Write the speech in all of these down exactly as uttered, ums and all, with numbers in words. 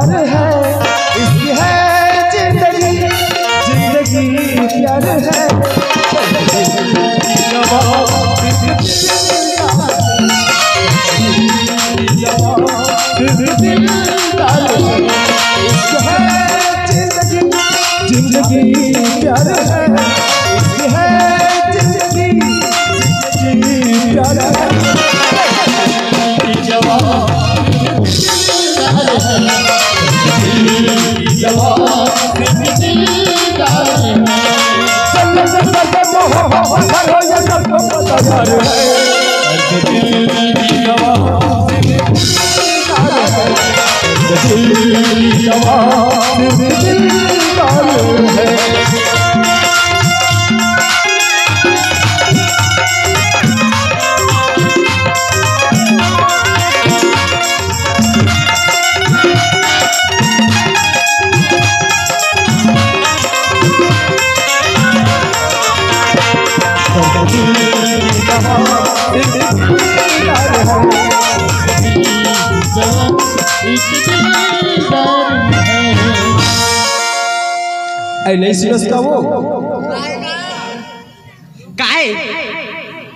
है, इश्क है जिंदगी, जिंदगी प्यार है। इश्क है जिंदगी, जिंदगी प्यार है, इश्क है जिंदगी, जिंदगी प्यार है। ऐ, नहीं सुनस का वो? काय?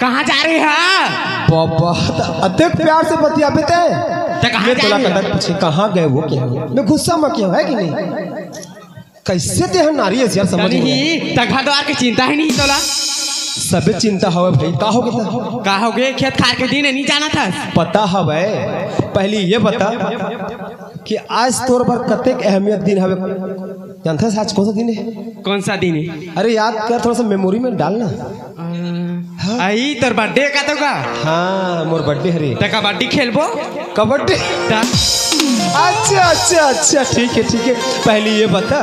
कहाँ जा रहे हैं? बाबा, त अतेक प्यार से बतियाबे ते। त कहाँ मैं जा तोला रहे हैं? कदक पूछे, कहाँ गए वो क्या? मैं गुस्सा में क्या है कि नहीं? कैसे ते हर नारी है यार, समझ नहीं। तनही, तखा द्वार के चिंता ही नहीं तोला। सबे चिंता हवे भाई, का हो गया? का हो गए? खेत खार के दिन नहीं जाना था? पता हवे, पहली ये बता कि आज तोर बर कतेक अहमियत दिन हवे? जानथस आज कौन सा दिन है? कौन सा दिन है? अरे याद कर, थोड़ा सा मेमोरी में डाल ना। हाँ। आई तोर बर्थडे का तो का? हाँ, मोर बर्थडे हरे। त कबड्डी खेलबो? कबड्डी? त? अच्छा, अच्छा, अच्छा, ठीक है, ठीक है। पहले ये बता,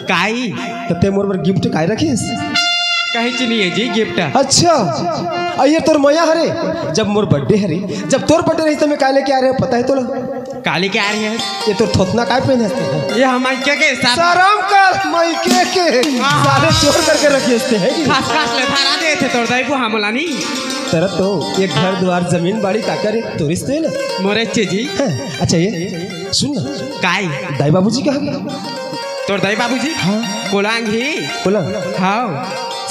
काई? त ते मोर बर गिफ्ट काय रखिस? कहीं च नहीं है जी गिफ्ट। अच्छा, अ ये तोर मया हरे। जब मोर बर्थडे हरे, जब तोर बर्थडे रही त मैं काय लेके आ रहे हो, पता है तोला? काली के आ रही है? ये तो थोथना काय पहने हंसते हैं? ये हम मायके के साथ। शर्म कर, मायके के। हाँ। साले चोर करके रखे हंसते हैं कि? खास खास ले धारा दे थे तोर दाई को हमला नहीं। तेरा तो ये घर द्वार जमीन बाड़ी का करे, तोरिस तो है ना? मोरे चे जी। हाँ, अच्छा ये सुन ना। काय? दाई बाबूजी कहाँ गए? तोर दाई बाबूजी? हाँ। कोलांग ही। कोलांग? हाँ।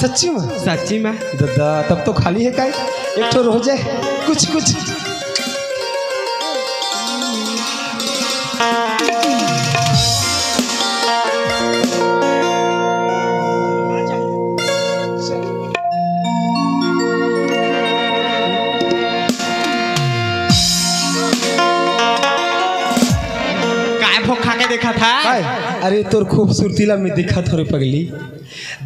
सच्ची में? सच्ची में। दादा, तब तो खाली है काय? एक ठो रह जाए, कुछ कुछ। काय भोग खा के देखा था? काय? अरे तोर खूबसूरती ला मैं देखा थोरे पगली।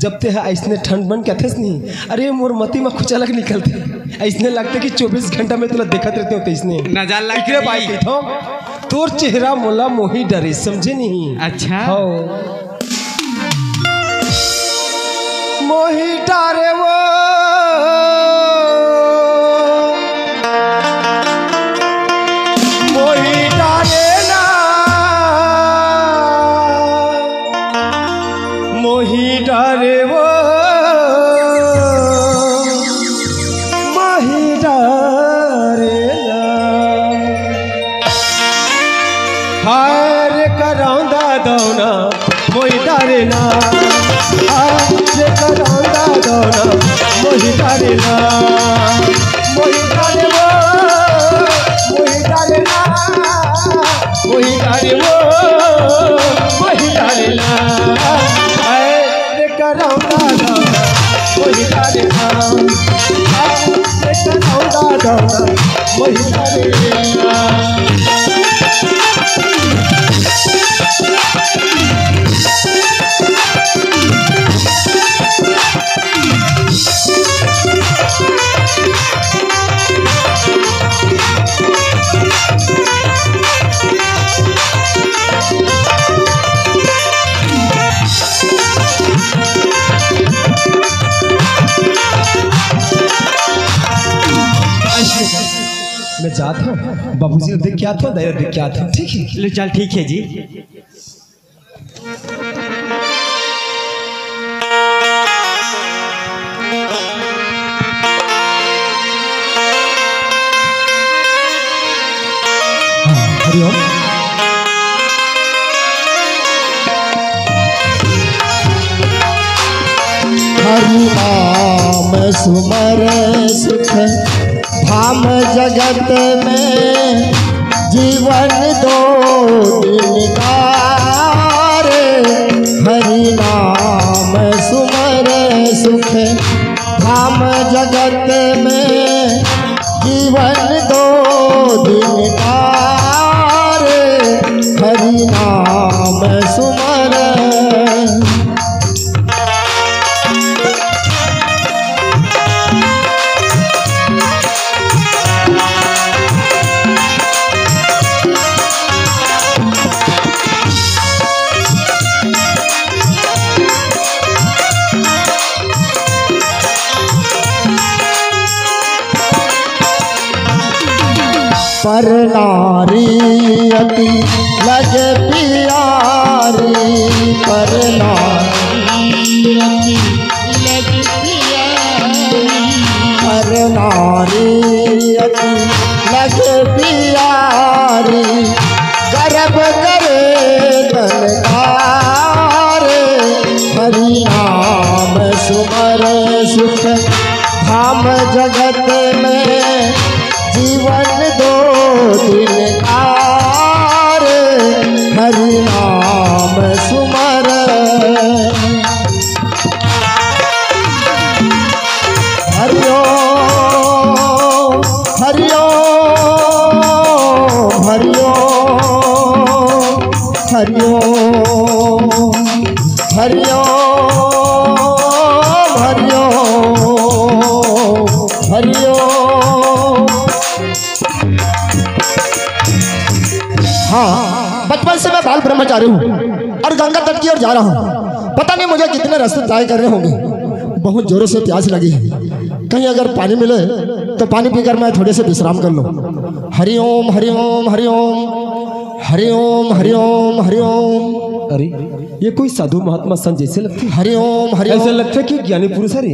जब ते हा अइसने ठंड मन के अथस नहीं, अरे मोर मती मा कुछ अलग निकलते। अइसने लगते कि चौबीस घंटा में तोला देखत रहते हो तइसने। नजर लग इकरे गई। बाई कहिथो, तोर चेहरा मोला मोही डरे, समझे नहीं? अच्छा। हो। मोही डरे वो, मोही डरे ना, मोही डरे वो, मोही डरे ना। हाय रे करौंदा दौना, मोही डरे ना। हाय रे करौंदा दौना, मोही डरे ना। मोही डरे वो, मोही डरे ना। मोही डरे वो, मोही डरे ना। हाय रे करौंदा दौना, मोही डरे ना। हाय रे करौंदा दौना, मोही डरे ना। मैं जात हूँ, बाबूजी ला देख के आत हूँ, दाई ला देख के आत हूँ, ठीक है? ले चल, ठीक है जी। हाँ, हरिओम। हरि नाम सुमर सुख धाम जगत में, जीवन दो दिन का रे। हरि नाम सुमर सुख धाम जगत में, जीवन दो दिन का रे। हरि नाम सुमर। पर नारी अति लग पियारी, पर नारी अति लग पियारी, पर नारी अति लग पियारी, गर्भ करे तन तारे। हरि नाम सुमर सुख धाम जगत में, जीवन दो दिन का रे। हरि नाम सुमर। हरि ओम, हरि ओम, हरि ओम, हरि ओम, हरि ओम, हरि ओम, हरि ओम। हाँ, बचपन से मैं बाल ब्रह्मचारी हूँ और गंगा तट की ओर जा रहा हूँ। पता नहीं मुझे कितने रास्ते तय करने होंगे। बहुत जोरों से प्यास लगी है, कहीं अगर पानी मिले तो पानी पीकर मैं थोड़े से विश्राम कर लूँ। हरि ओम, हरि ओम, हरि ओम, हरि ओम, हरि ओम, हरि ओम। अरे, ये कोई साधु महात्मा संत जैसे लगथे। हरि ओम, हरि ओम। ऐसे लगथे कि ज्ञानी पुरुष हरे।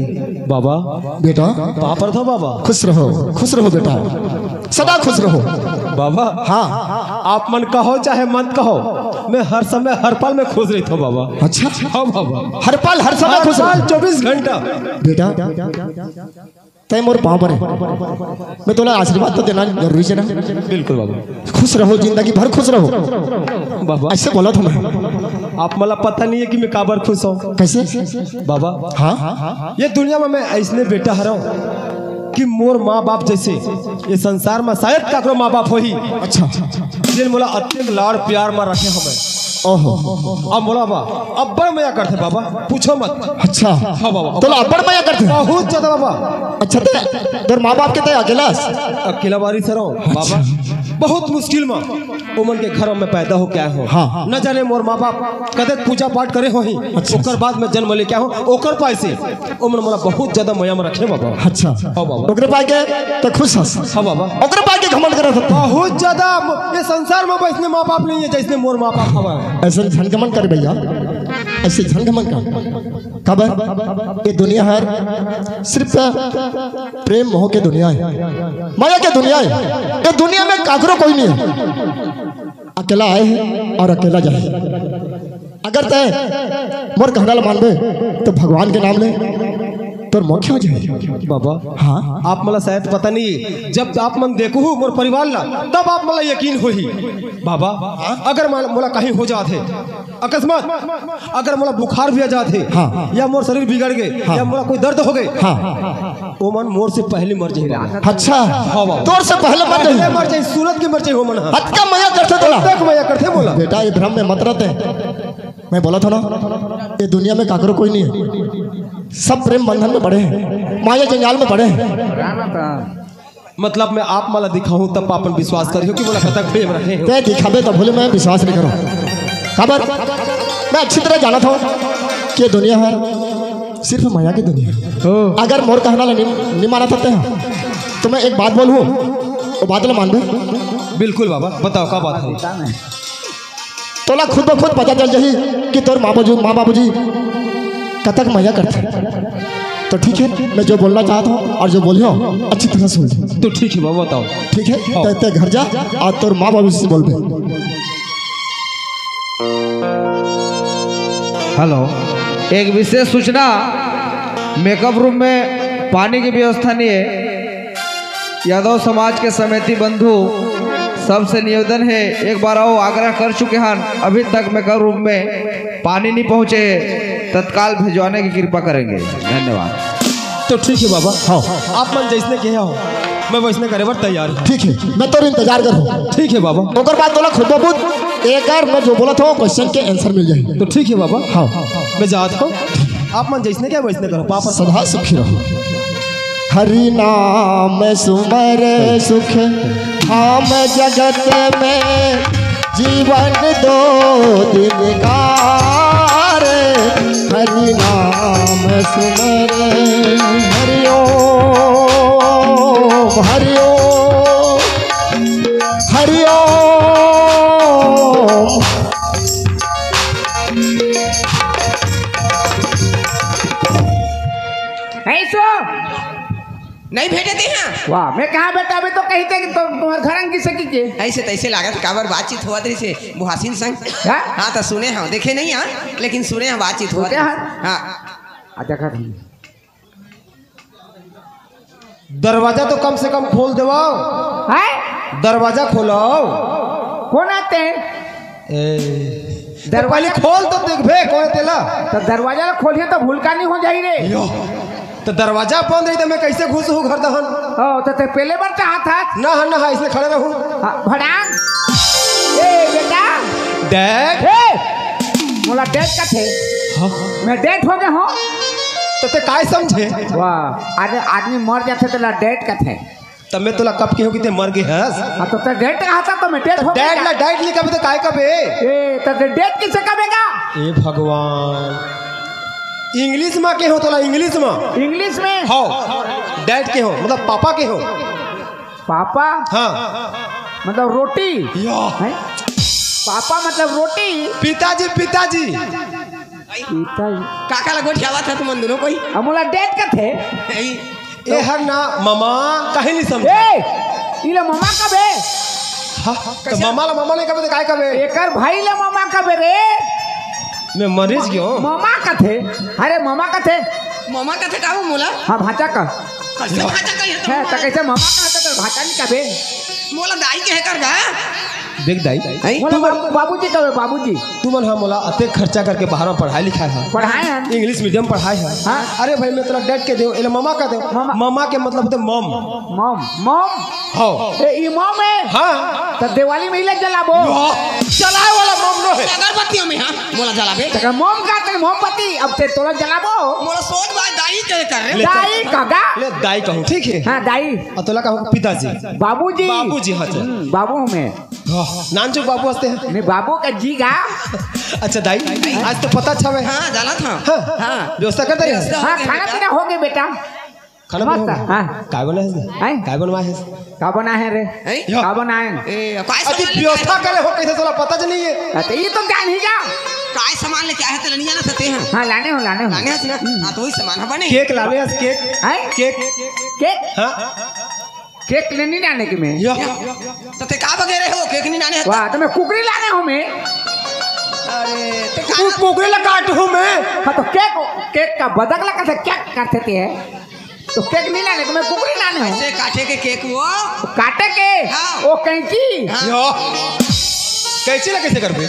बाबा, बेटा, पाँव परथंव बाबा। खुश रहो, खुश रहो बेटा, सदा खुश रहो। बाबा, हाँ। आप मन कहो चाहे मत कहो, मैं हर समय हर पल में खुश रहिथंव बाबा। अच्छा, हाँ बाबा। हर पल हर समय हर खुश पल रहो। चौबीस घंटा। बेटा, तैं मोर पाँव परे, मैं तोला आशीर्वाद तो देना जरूरी हे ना। बिल्कुल बाबा। खुश रहो, जिंदगी भर खुश रहो। बाबा, ऐसे बोलथंव मैं। आप मन ला पता नहीं है कि मैं काबर खुश हूँ। कैसे? बाबा, हाँ, ये दुनिया में मैं ऐसने बेटा हरंव कि मोर माँ बाप जैसे ये संसार में शायद काकरो माँ बाप होही। अच्छा। जेन मोला अतेक लाड़ प्यार में रखे हवय। ओहो। अब मोला बा, अब्बड़ मया करथे बाबा, पूछो मत। अच्छा। हाँ बाबा। तोला अब्बड़ मया करथे? बहुत ज्यादा बाबा। अच्छा, तैं तोर माँ बाप के तैं अकेला हस? अकेला बारी से रहो बाबा। अच्छा। बहुत मुश्किल में ओमन के घर में पैदा होके आए हंव। हाँ। न जाने मोर माँ बाप कतेक पूजा पाठ करे होही। अच्छा। ओकर बाद में जन्म लेके आए हंव, ओकर पाय से ओमन मोला बहुत ज्यादा मया में रखे बाबा। अच्छा। हाँ बाबा। ओकरे पाय के तैं खुश हस? हाँ बाबा। ओकरे पाय के घमंड करत हस? बहुत ज्यादा। ये संसार में अइसने माँ बाप नहीं है जैसने मोर माँ बाप हवय। ऐसे झन घमंड कर भैया, ऐसे झन घमंड कर। काबर ये दुनिया हर सिर्फ प्रेम मोह के दुनिया हे, मया के दुनिया हे। ये दुनिया में काकरो कोई नहीं हे, अकेला आए हे और अकेला जाए। अगर तैं मोर कहना ला मानबे तो भगवान के नाम ले, तोर मोक्ष हो जाए। बाबा, हाँ। आप मन ला शायद पता नहीं, जब आप मन देखहू मोर परिवार ला, तब आप मन ला यकीन होही। बाबा, हाँ? अगर मान, मोला कहीं हो जात हे, अकस्मात अगर मोला बुखार भी आ जात हे, हाँ। या मोर शरीर बिगड़ गे, हाँ। या मोला कोई दर्द हो गे, हाँ। ओमन मोर से पहले मर जाही। अच्छा, हाँ बाबा। तोर से पहले मर जाही। पहले मर जाही, सूरत के मर जाही ओमन ह। अतका मया करथे तोला। अतका मया करथे मोला। बेटा, ये भ्रम में मत रह तैं। मैं बोलत हंव ना, ये दुनिया में काकरो कोई नहीं हे। सब प्रेम बंधन में पड़े हे, माया जंजाल में पड़े हे। मतलब मैं आप मन ला दिखाहूं तब आप मन विश्वास करिहो कि मोला कतक प्रेम रखे हो। तैं दिखाबे तभो ले मैं विश्वास नहीं करंव। काबर? मैं अच्छी तरह जानत हंव कि ये दुनिया हर सिर्फ मया के दुनिया हे। ओ। अगर मोर कहना ला नहीं, नहीं मानत हस तैं, तो मैं एक बात बोलहूं, वो बात ला मानबे? बिल्कुल बाबा, बताओ का बात हे? तोला खुद ब खुद पता चल जाही कि तोर माँ बाबूजी, माँ बाबूजी कतक मया करथे। तो ठीक हे, मैं जो बोलना चाहत हंव और जो बोले हंव, अच्छी तरह सुन ले। तो ठीक हे बाबा, बताओ। ठीक हे, हाँ। तैं, तैं घर जा और तोर माँ बाबूजी से बोलबे। हेलो, एक विशेष सूचना। मेकअप रूम में पानी की व्यवस्था नहीं है। यादव समाज के समिति बंधु सबसे निवेदन है, एक बार आओ, आग्रह कर चुके हन, अभी तक मेकअप रूम में पानी नहीं पहुंचे है, तत्काल भिजवाने की कृपा करेंगे। धन्यवाद। तो ठीक है बाबा, हाँ, आप मन जैसने कहे हो, मैं वैसने करे बर तैयार हूँ। ठीक है, मैं तोर इंतजार कर हूँ। ठीक है बाबा। ओकर बाद तोला खुद ब खुद एकर मैं जो बोलत हूँ, क्वेश्चन के आंसर मिल जाही। तो ठीक है बाबा, हाँ। मैं जात हूँ, आप मन जैसने कहे वैसने करो, पापा। सदा सुखी रहो। हरि नाम सुमर सुख धाम जगत में, जीवन दो दिन का रे। हरि नाम सुमर, हरि ओम, हरि ओम, हरि ओम। ऐसो नहीं भेटे ते हैं। वाह, मैं कहा बेटा, अभी तो कही थे कि तो तुम्हारे घर अंगी सकी के। ऐसे तैसे लागत, काबर बातचीत होवत रहिसे बुहासिन संग। हाँ? हाँ, तो सुने हंव, देखे नहीं हंव, लेकिन सुने हंव बातचीत होवत होते रहिसे। हैं? हाँ। अच्छा, कर। दरवाजा तो कम से कम खोल देवो। हैं? दरवाजा खोलो। कौन आते हैं? ए, दरवाजा पहले खोल तो देखबे, कोई तेला। तो दरवाजा ला खोलिए तो भूलकानी हो जाई रे। यो, तो दरवाजा बंद रही तो मैं कैसे घुस हूँ घर दहन? ओ, तो ते पहले बार चाहत हस? ना, ना, इसने खड़े रहूँ। हाँ, भड़ांग। ए, बेटा। डैड। ए, मोला डेड कथे। हाँ? मैं डेड हो गया हूँ। तो ते काय समझे? वाह, अरे आदमी मर जाथे तो ला डेड कथे। तब मैं तोला कब केहूं कि ते मर गे हस? हाँ, तो ते डेड कहा था, तो मैं डेड हो गया। डेड ला डेड नहीं कबे तो काय कबे? ए, तो ते डेड किसे कबे का? ए भगवान, इंग्लिश मा केहूं तोला, इंग्लिश मा। इंग्लिश में? हाँ, डेड केहूं, मतलब पापा केहूं। पापा? हाँ। मतलब रोटी? या। हैं? पापा मतलब रोटी? पिताजी, पिताजी। पिताजी। काका ला गोठियावत हस तुमन दोनों कोई? अब मोला डेड कथे। ए, ए हर ना ममा, कहीं नहीं समझे। ए, इला ममा कबे? हाँ, तो कैसे? ममा ला ममा नहीं कबे तो काय कबे? एकर भाई ला ममा कबे रे? मैं मरीज क्यों? ममा कथे। अरे ममा कथे। ममा कथे का हो मोला? हाँ, भांचा का। कैसे भांचा का ये तो है, तो कैसे ममा कथे तो भांचा नहीं कबे? मोला दाई कहे कर बा। देख दाई, हैं? मोला तुमन बाबू, बाबूजी कबे, बाबूजी। तुमन हा मोला अतेक खर्चा करके बाहर में पढ़ाई लिखाए हा। पढ़ाए हन। इंग्लिश मीडियम पढ़ाए हा। हाँ। अरे भाई, मैं तोला डेड कह देव, एला ममा कह देव। ममा। ममा के मतलब होथे मम। मम, मम। हाँ। ए, ई मम है? हाँ। तो दिवाली में इला जलाबो। वाह, जलाए वाला मम नो है। अगरबत्तियों में, हाँ, मोला जलाबे। तो मम का ते मोमबत्ती, अब ते तोला जलाबो। मोला सोच बात दाई कहे कर रे। ले, दाई कहा? ले दाई कहूँ, ठीक है? हाँ, दाई। और तोला कहूँ पिताजी। बाबूजी। बाबूजी, हाँ, चल। हम्म, बाबू हूँ मैं। हाँ, नानचुक बाबू हंसते हैं। नहीं, बाबू का जी का। अच्छा दाई, आज तो पता अच्छा है। हाँ, जाना था। हाँ। हाँ। व्यवस्था कर दे रहे हैं। व्यवस्था हो हाँ, गया खाना बेटा। पीना हो गया बेटा। खाना पीना हो मस्त, गया? हाँ। काय बना है इसमें? हैं? काय बनवा है? का बना है रे? हैं? का बना है? ए, काय अति सामान लेके व्यवस्था आए? करे हो, कैसे तोला पता च नहीं है? हाँ, तो ये तो जान ही जा। काय सामान लेके आए हैं, तो लेनिया ना सकते हैं। हाँ, लाने हो, लाने हो। लाने हैं ना? हम्म। हाँ, तो वही सामान है बने। केक लाने हैं, केक। हैं? केक। केक? हाँ। केक ले नहीं लाने के मैं। या। तो ते का बगैर हो, केक नहीं लाने हस? वाह, तो मैं कुकरी लाने हूँ मैं। अरे, ते का तू कुकरी ला काट हूँ मैं। हाँ, तो केक, केक का बदक ला कैसे क्या काटते हैं? तो केक नहीं लाने के मैं कुकरी लाने हूँ। ऐसे काटे के केक वो? काटे के? हाँ। वो कैंची? हाँ। या। कैंची ला कैसे करबे?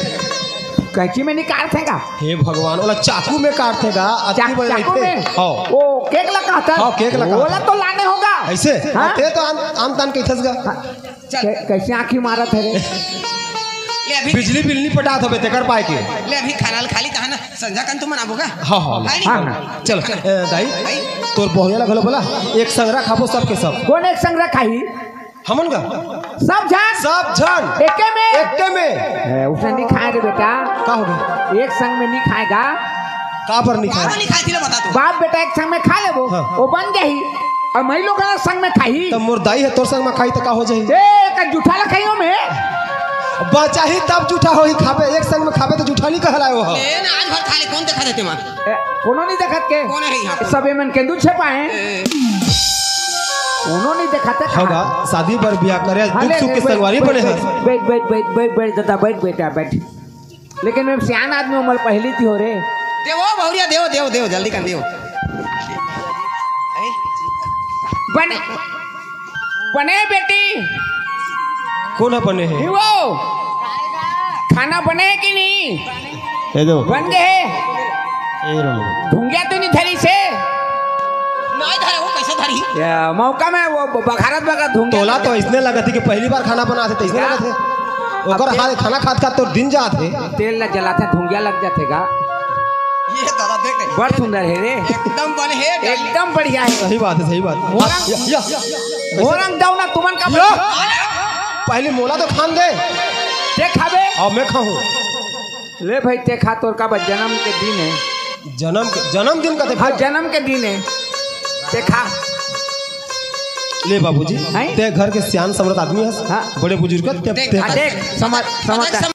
कैंची में निकालथे का? हे भगवान, ओला चाकू में काटथे का? अति चाक-, बड़े चाकू रहिथे। में? हाँ। वो केक ला कहता? हाँ, केक ला कहता। ओला तो लाने होगा। ऐसे? हाँ। ते तो आन, आन तान कहिथस गा। हाँ। चल। कै-, कैसे आँखी मारत है रे? ले अभी बिजली बिल नहीं पटात होबे तेकर पाए के। ले अभी खाना ल खा ली, तहाँ ना संझा कन तुमन आबो गा? हाँ, हाँ, ले। है नहीं? हाँ, हाँ। चल, ए, दाई, भाई। तोर बहुरिया ला घलो बोला, एक संगरा खाबो सबके सब। कौन एक संगरा खाही? हमन गा? सब झन? सब झन। एके में? एके में। ए, उसने नहीं खाए रे बेटा। का हो गया? एक संग में नहीं खाएगा। का पर नहीं खाए? बाबा नहीं खाए थी, ले बता तू। बाप बेटा एक संग में खा लेबो, हाँ। वो बन जाही। और मैं लोग ना संग में खाही। तब मोर दाई है, तोर संग में खाही तो का हो जाही? ए, का जूठा ला खाइयो में? बचाही तब जूठा होही, खाबे, एक संग में खाबे तो जूठा नहीं कहलायो हो। ले ना, आज भर खा ले, कौन देखा देते माँ? ए, कोनो नहीं देखत के? कौन है यहाँ पे? सबे मन के दूध छपाए। ए। कोनो नहीं देखत है होगा, कहाँ? शादी बर ब्याह करे, हाँ, दुख ले, सुख ले, के बैठ, संगवारी बैठ, बने बैठ, हैं। बैठ, बैठ, बैठ, बैठ, दादा, बैठ बेटा, बैठ। लेकिन मैं सियान आदमी हूँ, मोला पहली थी हो रे। देवो भौरिया, देवो, देवो, देवो, जल्दी कर देवो। बने, बने बेटी। कोन ह बने हे? वो खाना बने हे कि नहीं? ए दो। बन गे हे। ए रो। धुंगिया तो नहीं धरी से। नहीं धरे, वो कैसे धरी? या, मौका में वो ब-, बघारत बघारत धुंगिया तोला तो इसने लगत हे कि पहली बार खाना बनाथे, तो इसने क्या? लगत हे। ओकर अब तेल हाथ खाना खात खात तोर दिन जात हे। तेल ला जलाथे, धुंगिया लग जाथे गा। ये दादा देख रहे। बड़ सुंदर हे रे। एकदम बने हे, एकदम बढ़िया हे। सही बात हे, सही बात हे। मोरंग या, या, या। मोरंग दऊ ना तुमन का या। बने। पहले मोला तो खान दे। ते खाबे? अब मैं खाहूँ। ले भाई, ते खा, तोर का बा, जन्म के दिन हे। जन्म के, जन्मदिन का ते हाँ, जन्म के दिन हे। ते खा। ले बाबूजी, हैं? ते घर के सियान समरथ आदमी हस, हाँ। बड़े बुजुर्ग, ते, देख, ते हाँ, देख, समझ, समझ।